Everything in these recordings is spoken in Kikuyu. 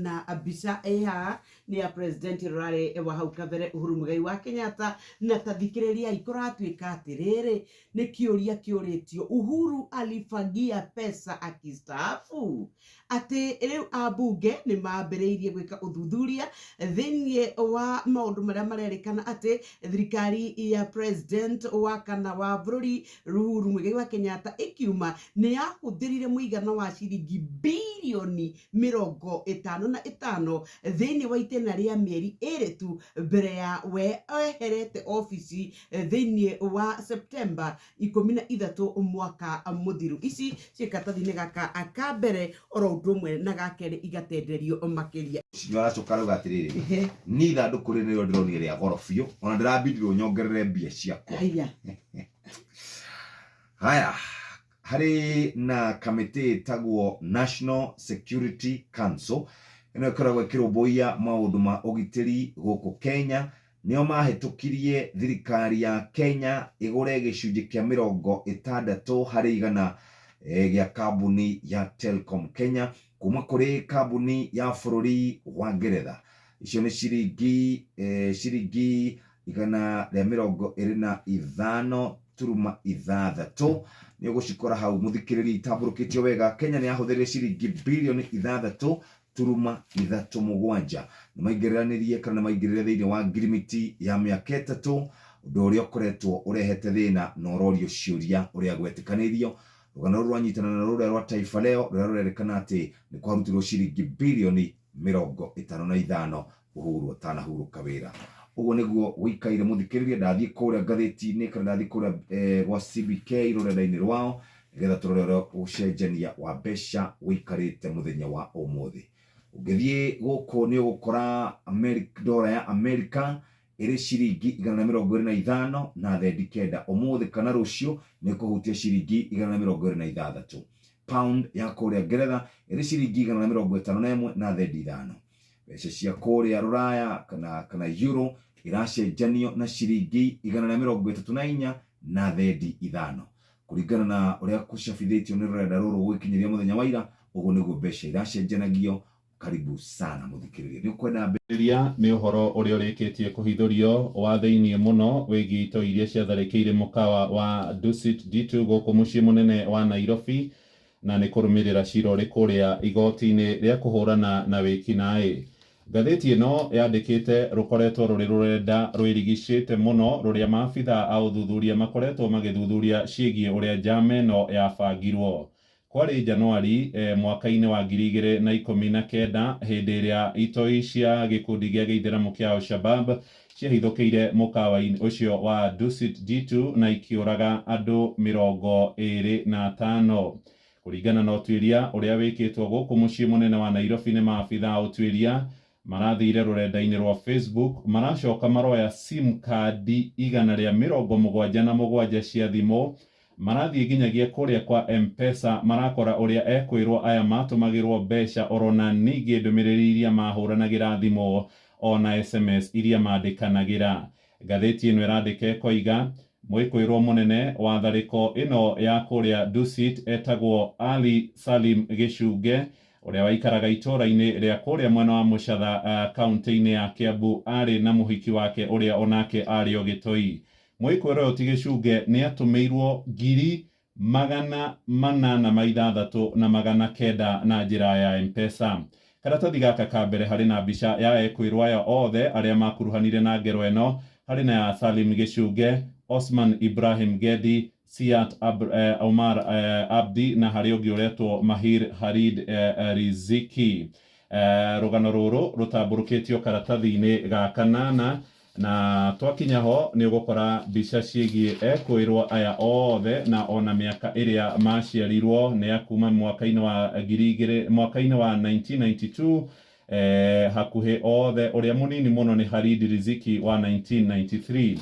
Na mbica ĩ haha nĩ ya president rũrarĩ wa hau kabere Uhuru Muigai wa Kenyatta. Na tathikĩrĩriai, kũratuĩka atĩrĩrĩ, nĩ kĩũria kĩũrĩtio, "Uhuru alifagia pesa akistaafu?" Atĩ rĩu ambunge nĩ mambĩrĩirie gwĩka ũthuthuria thĩinĩ wa maũndũ marĩa marerĩkana atĩ thirikari ya president wa kana wa bũrũri Uhuru Muigai wa Kenyatta ĩkiuma nĩ yahũthĩrire mũigana wa ciringi birioni 55 thĩinĩ wa itĩna rĩa mĩeri 2 tu mbere ya we eherete obici thĩinĩ wa Septemba 13 mwaka mũthiru. Ici ciĩ karatathi-inĩ gaka ka mbere, oro ũndũ ũmwe na ga kerĩ igatenderio makĩria. Nĩ aracoka arauga atĩrĩrĩ, "Niĩ ithandũkũ rĩrĩ nĩrĩo ndĩronire rĩa goro biũ, ona ndĩrambindirwo nyongerere mbia ciakwa." Haya. Haya, harĩ na kamĩtĩ ĩtagwo National Security Council. Ĩno ĩkoragwo ĩkĩrũmbũiya maũndũ ma ũgitĩri gũkũ Kenya. Nĩo mahĩtũkirie thirikari ya Kenya ĩgũre gĩcunjĩ kĩa 60% gĩa kambuni ya Telcom Kenya kuma kũrĩ kambuni ya bũrũri wa Ngeretha. Icio nĩ ciringi 125.6. Nĩ ũgũcikora hau, mũthikĩrĩria, itambũrũkĩtio wega. Kenya nĩ yahũthĩrire ciringi birioni 6.37. Nĩ maingĩrĩranirie kana nĩ maingĩrĩre thĩinĩ wa ngirimiti ya mĩaka 3, ũndũ ũrĩa ũkoretwo ũrehete thĩna na ũrorio ciũria ũrĩa gwetĩkanĩirio. Rũgano rũrũ rwanyitana na rũrĩa rwa Taifa Leo, rũrĩa rũrerĩkana atĩ nĩ kwarutirwo ciringi birioni 55 Uhuru atanahurũka wĩra. Ũguo nĩguo gũikaire, mũthikĩrĩria. Ndathiĩ kũrĩa ngathĩti-inĩ kana ndathiĩ kũrĩa gwa CBK rũrenda-inĩ rwao nĩgetha tũrore ũrĩa ũcenjania wa mbeca ũikarĩte mũthenya wa ũmũthĩ. Ũngĩthiĩ gũkũ nĩ ũgũkora dola ya Amerika ĩrĩ ciringi 125.9 ũmũthĩ, kana rũciũ nĩ kũhutia ciringi 126. Pound ya kũrĩa Ngeretha ĩrĩ ciringi 151.5. Mbeca cia kũrĩa Rũraya kana euro iracenjanio na ciringi 134.5. Kũringana na ũrĩa kũcabithĩtio nĩ rũrenda rũrũ gũgĩkinyĩria mũthenya wa ira, ũguo nĩguo mbeca iracenjanagio. Karibu sana, mũthikĩrĩria, nĩ ũkwenda Rĩrĩa nĩ ũhoro ũrĩa ũrĩkĩtie kũhithũrio wa thĩiniĩ mũno wĩgiĩ itoi iria ciatharĩkĩire mũkawa wa Dusit D2 gũkũ mũciĩ mũnene wa Nairobi, na nĩ kũrũmĩrĩra cira ũrĩ kũrĩa igoti-inĩ rĩa kũhũrana na wĩkinaĩ. Ngathĩti ĩno yandĩkĩte rũkoretwo rũrĩ rũrenda rwĩrigicĩte mũno rũrĩa maabitha a ũthuthuria makoretwo magĩthuthuria ciĩgiĩ ũrĩa njama ĩno yabangirwo. Kwarĩ Januari mwaka-inĩ wa 2019 hĩndĩ ĩrĩa itoi cia gĩkundi gĩa gĩithĩramu kĩa Al-Shabab ciahithũkĩire mũkawa-inĩ ũcio wa Dusit D2 na ikĩũraga andũ 25. Kũringana na ũtuĩria ũrĩa wĩkĩtwo gũkũ mũciĩ mũnene wa Nairobi nĩ maabitha a ũtuĩria, marathire rũrenda-inĩ rwa Facebook, maracoka maroya sim card 177 cia thimũ, marathiĩ nginyagia kũrĩa kwa M-Pesa, marakora ũrĩa ekwĩrwo aya matũmagĩrwo mbeca, orona ningĩ ndũmĩrĩri iria mahũranagĩra thimũ ona SMS iria mandĩkanagĩra. Ngathĩti ĩno ĩrandĩka ĩkoiga mwĩkwĩrwo mũnene wa tharĩko ĩno ya kũrĩa Dusit etagwo Ali Salim Gĩcunge, ũrĩa waikaraga itũũra-inĩ rĩa kũrĩa mwena wa Mũcatha, kaunti-inĩ ya Kiambu, arĩ na mũhiki wake ũrĩa onake arĩ o gĩtoi. Mwĩkwĩrwo ũyũ ti Gĩcunge nĩ atũmĩirwo 806,900 na njĩra ya M-Pesa. Karatathi gaka ka mbere harĩ na mbica ya ekwĩrwo aya othe arĩa makuruhanire na ngero ĩno. Harĩ na ya Salim Gĩcunge, Osman Ibrahim Gedi, Siat Omar Abdi, na harĩ ũngĩ ũretwo Mahir Harid Riziki. Rũgano rũrũ rũtambũrũkĩtio karatathi-inĩ ga kanana, na twakinya ho nĩ ũgũkora mbica ciĩgiĩ ekwĩrwo aya othe na ona mĩaka ĩrĩa maciarirwo. Nĩ ya kuma mwaka-inĩ wa 2000, mwaka-inĩ wa 1992, hakuhĩ othe. Ũrĩa mũnini mũno nĩ Harid Riziki wa 1993.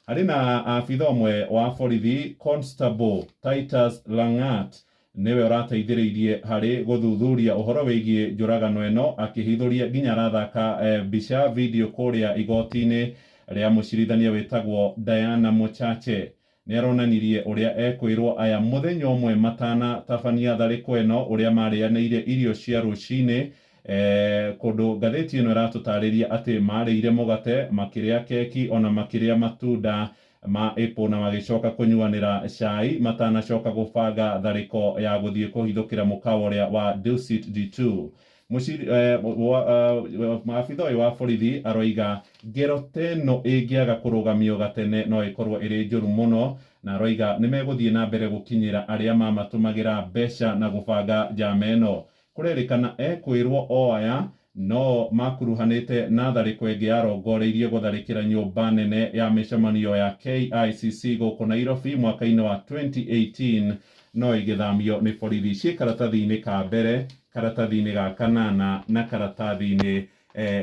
Harĩ na abitha ũmwe wa borithi, Constable Titus Langat, nĩwe ũrateithĩrĩirie harĩ gũthuthuria ũhoro wĩgiĩ njũragano ĩno, akĩhithũria nginya arathaka mbica video kũrĩa igoti-inĩ rĩa mũcirithania wĩtagwo Diana Mochache. Nĩ aronanirie ũrĩa ekwĩrwo aya mũthenya ũmwe matanatabania tharĩko ĩno, ũrĩa marĩanĩire irio cia rũcinĩ. Kũndũ ngathĩti ĩno ĩratũtarĩria atĩ marĩire mũgate, makĩrĩa keki ona makĩrĩa matunda ma apple na magĩcoka kũnyuanĩra cai matanacoka gũbanga tharĩko ya gũthiĩ kũhithũkĩra mũkawa ũrĩa wa Dusit D2. Maabitha ũyũ wa borithi aroiga ngero ta ĩno ĩngĩaga kũrũgamio gatene no ĩkorwo ĩrĩ njũru mũno, na aroiga nĩ megũthiĩ na mbere gũkinyĩra arĩa mamatũmagĩra mbeca na gũbanga njama ĩno. Kũrerĩkana ekwĩrwo o aya no makuruhanĩte na tharĩko ĩngĩ yarongoreirie gũtharĩkĩra nyũmba nene ya mĩcemanio ya KICC gũkũ Nairobi mwaka-inĩ wa 2018 no ĩgĩthamio nĩ borithi. Ciĩ karatathi-inĩ ka mbere, karatathi-inĩ ga kanana na karatathi-inĩ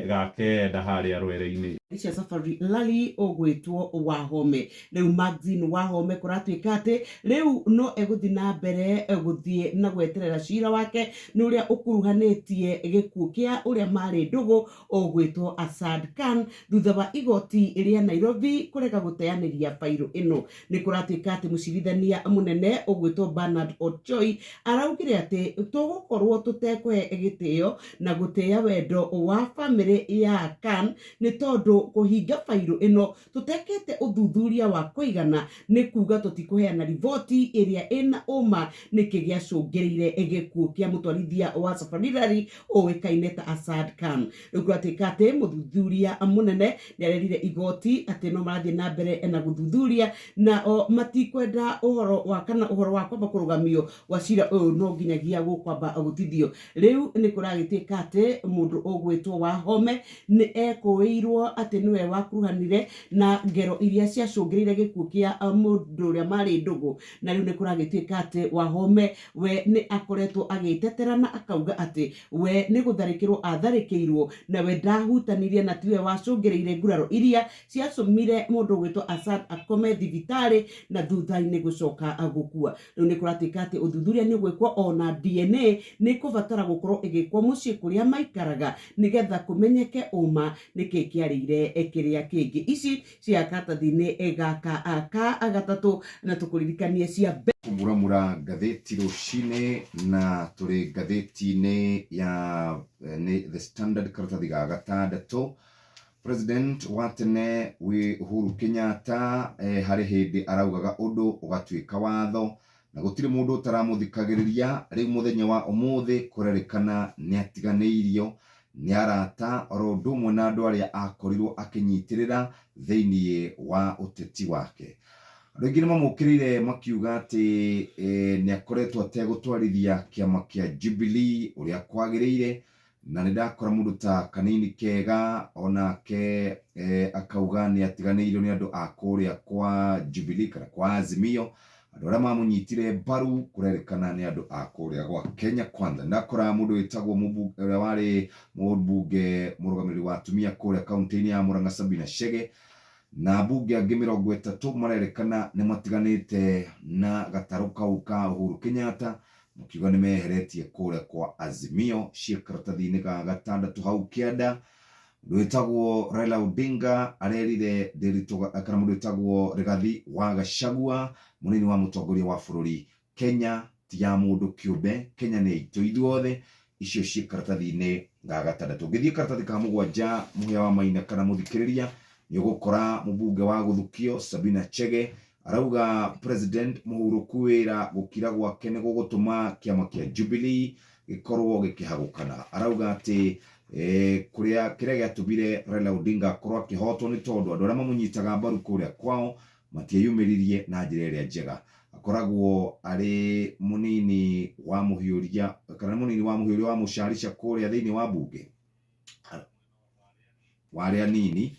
ga kenda harĩa rwere-inĩ. Cia Safari Rally ũgwĩtwo Wahome. Rĩu Maxine Wahome kũratuĩka atĩ rĩu no egũthiĩ na mbere gũthiĩ na gweterera cira wake nĩ ũrĩa ũkuruhanĩtie gĩkuũ kĩa ũrĩa marĩ ndũgũ ũgwĩtwo Asad Khan thutha wa igoti rĩa Nairobi kũrega gũteanĩria bairũ ĩno. Nĩ kũratuĩka atĩ mũcirithania mũnene ũgwĩtwo Bernard Ochoi araugire atĩ tũgũkorwo tũtekũhe gĩtĩo na gũtĩa wendo wa bamĩrĩ ya Khan nĩ tondũ kũhinga bairũ ĩno tũtekĩte ũthuthuria wa kũigana nĩ kuga tũtikũheana riboti ĩrĩa ĩna ũma nĩkĩ gĩacũngĩrĩire gĩkuũ kĩa mũtwarithia wa Safari Rally ũĩkaine ta Asad Khan. Rĩu kũratuĩka atĩ mũthuthuria mũnene nĩ arerire igoti atĩ no marathiĩ na mbere na gũthuthuria na o matikwenda ũhoro wa kana ũhoro wa kwamba kũrũgamio gwa cira ũyũ no nginyagia gũkwamba gũtithio. Rĩu nĩ kũragĩtuĩka atĩ mũndũ ũgwĩtwo Wahome nĩ ekũĩirwo atĩ nĩwe wakuruhanire na ngero iria ciacũngĩrĩire gĩkuũ kĩa mũndũ ũrĩa marĩ ndũgũ, na rĩu nĩ kũragĩtuĩka atĩ Wahome we nĩ akoretwo agĩtetera na akauga atĩ we nĩ gũtharĩkĩrwo atharĩkĩirwo na we ndahutanirie na tiwe wacũngĩrĩire nguraro iria ciacũmire mũndũ ũgwĩtwo Asad akome thibitarĩ na thutha-inĩ gũcoka gũkua. Rĩu nĩ kũratuĩka atĩ ũthuthuria nĩ ũgwĩkwo ona DNA nĩ kũbatara gũkorwo ĩgĩkwo mũciĩ kũrĩa maikaraga nĩgetha kũmenyeke ũma nĩkĩ kĩarĩire kĩrĩa kĩngĩ. Ici cia karatathi-inĩ gaka ka gatatũ na tũkũririkanie cia kũmuramura ngathĩti rũcinĩ na tũrĩ ngathĩti-inĩ ya nĩ The Standard karatathi ga gatandatũ. President wa tene wĩ Uhuru Kenyatta harĩ hĩndĩ araugaga ũndũ ũgatuĩka watho na gũtirĩ mũndũ ũtaramũthikagĩrĩria. Rĩu mũthenya wa ũmũthĩ kũrerĩkana nĩ atiganĩirio nĩ arata oro ũndũ ũmwe na andũ arĩa akorirwo akĩnyitĩrĩra thĩiniĩ wa ũteti wake. Andũ aingĩ nĩ mamũkĩrĩire makiuga atĩ nĩ akoretwo ategũtwarithia kĩama kĩa Jubilee ũrĩa kwagĩrĩire, na nĩ ndakora mũndũ ta Kanini Kega onake akauga nĩ atiganĩirio nĩ andũ a kũrĩa kwa Jubilee kana kwa Azimio. Andũ arĩa mamũnyitire mbaru kũrerĩkana nĩ andũ a kũrĩa gwa Kenya Kwanza. Ndakora mũndũ wĩtagwo ũrĩa warĩ mũmbunge mũrũgamĩrĩri wa atumia kũrĩa kaunti-inĩ ya Murang'a Sabina Chege na ambunge angĩ 30 marerĩkana nĩ matiganĩte na gatarũ kau ka Uhuru Kenyatta makiuga nĩ meheretie kũrĩa kwa Azimio. Ciĩ karatathi-inĩ ga gatandatũ hau kĩanda. Mũndũ wĩtagwo Raila Odinga arerire Ndiritu kana mũndũ wĩtagwo Rigathi wa Gachagua mũnini wa mũtongoria wa bũrũri, Kenya ti ya mũndũ kĩũmbe, Kenya nĩ itũ ithuothe. Icio ciĩ karatathi-inĩ ga gatandatũ. Ũngĩthiĩ karatathi ka mũgwanja mũhĩa wa Maina kana mũthikĩrĩria nĩ ũgũkora mũmbunge wa gũthukio Sabina Chege arauga President mũhurũku wĩra gũkira gwake nĩ gũgũtũma kĩama kĩa Jubilee gĩkorwo gĩkĩhagũkana. Arauga atĩ kũrĩa kĩrĩa gĩatũmire Raila Odinga akorwo akĩhotwo nĩ tondũ andũ arĩa mamũnyitaga mbaru kũrĩa kwao matieyumĩririe na njĩra ĩrĩa njega. Akoragwo arĩ mũnini wa mũhiũria kana mũnini wa mũhiũria wa mũcarica kũrĩa thĩinĩ wa mbunge wa arĩa anini.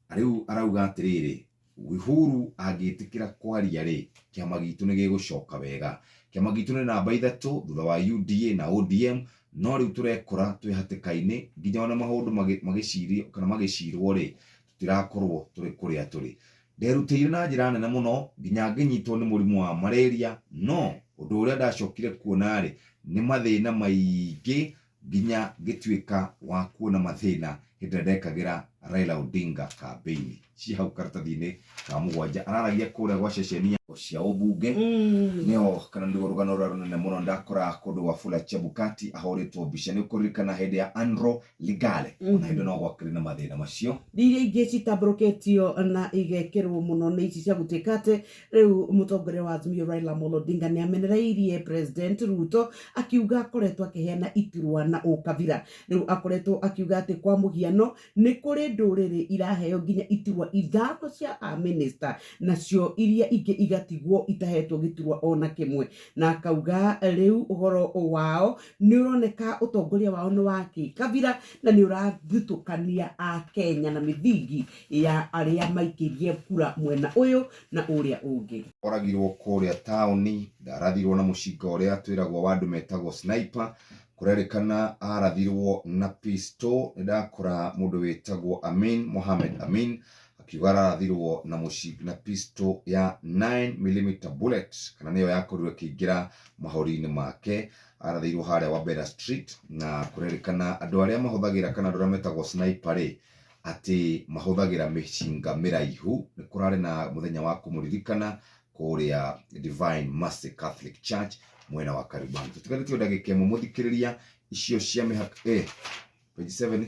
Rĩu arauga atĩrĩrĩ, Uhuru angĩtĩkĩra kwaria rĩ, kĩama gitũ nĩ gĩgũcoka wega. Kĩama gitũ nĩ namba 3 thutha wa UDA na ODM, no rĩu tũrekora twĩ hatĩka-inĩ nginya ona maũndũ magĩcirio kana magĩcirwo rĩ, tũtirakorwo tũrĩ kũrĩa tũrĩ. Nderutĩire na njĩra nene mũno nginya ngĩnyitwo nĩ mũrimũ wa malaria, no ũndũ ũrĩa ndacokire kuona rĩ nĩ mathĩna maingĩ nginya ngĩtuĩka wa kuona mathĩna Hĩndĩ ĩrĩa ndekagĩra Raila Odinga kambĩini ci hau karatathi-inĩ ka mũgwanja, araragia kũrĩa gwa ceceni cia ũmbunge. Nĩho kana nĩruo rũgano rũrĩa rũnene mũno ndakora kũndũ gwa Fula Chebukati ahũrĩtwo mbica. Nĩ ũkũririkana hĩndĩ ya Andrew Ligale, ona hĩndĩ no gwakĩrĩ na mathĩna macio. Iria ingĩ citambũrũkĩtio na igekĩrwo mũno nĩ ici cia gũtuĩka atĩ rĩu mũtongoria wa Azimio Raila Amolo Odinga nĩ amenereirie President Ruto, akiuga akoretwo akĩheana iturwa na ũkabira. Rĩu akoretwo akiuga atĩ kwa mũhiano nĩ kũrĩ ndũrĩrĩ iraheo nginya iturwa 5 cia a minister, nacio iria ingĩ igatigwo itahetwo gĩturwa ona kĩmwe, na akauga rĩu ũhoro wao nĩ ũroneka ũtongoria wao nĩ wa kĩkabira na nĩ ũrathutũkania a Kenya na mĩthingi ya arĩa maikĩrie kura mwena ũyũ na ũrĩa ũngĩ. Oragirwo kũrĩa taũni, ndarathirwo na mũcinga ũrĩa twĩragwo wa andũ metagwo sniper, kũrerĩkana arathirwo na pistol. Nĩ ndakora mũndũ wĩtagwo Amin Mohamed Amin akiuga ararathirwo na mũcinga na pistol ya 9 mm bullet, kana nĩyo yakorirwo ĩkĩingĩra mahũri-inĩ make. Arathirwo harĩa Wabera Street, na kũrerĩkana andũ arĩa mahũthagĩra kana andũ arĩa metagwo sniper rĩ, atĩ mahũthagĩra mĩcinga mĩraihu. Nĩ kũrarĩ na mũthenya wa kũmũririkana kũrĩa Divine Mercy Catholic Church mwena wa Kariobangi. Tũtigarĩtio ndagĩka ĩmwe, mũthikĩrĩria, icio cia mĩhaka page 7.